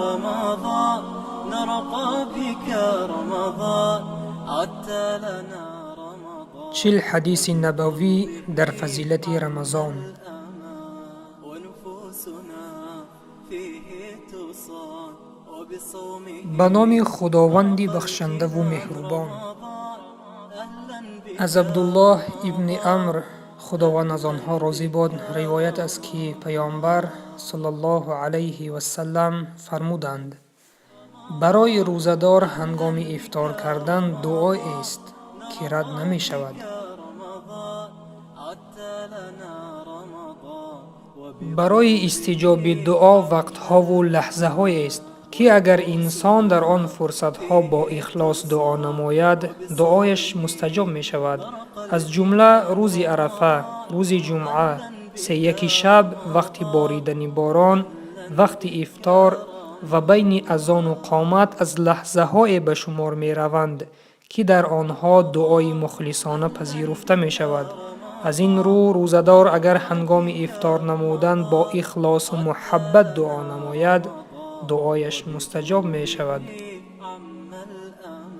رمضان، نرقى بك رمضان، عدت لنا رمضان. 40 ҳадиси набавӣ дар фазилати Рамазон. ونفوسنا فيه تصان وبصومه. Ба номи Худованди бахшандаву меҳрубон. أهلا بك. Аз Абдуллоҳ ибни Амр, Худованд аз онҳо розӣ бод, ривоят аст, ки Паёмбар саллаллоҳу алайҳи васаллам фармуданд: «Барои рӯзадор ҳангоми ифтор кардан дуоест, ки рад намешавад». رمضان، عدت لنا رمضان. Барои истиҷоби дуо вақтҳову лаҳзаҳоест, ки агар инсон дар он фурсатҳо бо ихлос дуо намояд, дуояш мустаҷоб мешавад. Аз ҷумла рӯзи Арафа, рӯзи ҷумъа, сеяки шаб, вақти боридани борон, вақти ифтор ва байни азону қомат аз лаҳзаҳое ба шумор мераванд, ки дар онҳо дуои мухлисона пазируфта мешавад. Аз ин рӯ, рӯзадор агар ҳангоми ифтор намудан бо ихлосу муҳаббат дуо намояд, дуояш мустаҷоб мешавад.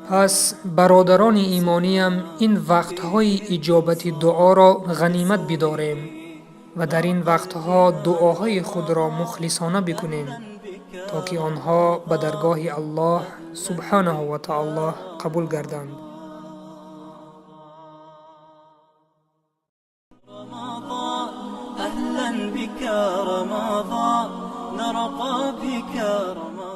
Пас, бародарони имониям, ин вақтҳои иҷобати дуоро ғанимат бидорем ва дар ин вақтҳо дуоҳои худро мухлисона бикунем, то ки онҳо ба даргоҳи Аллоҳ субҳонаҳу ва таоло қабул гарданд. رمضان، أهلا بك رمضان، نرقى بك رمضان.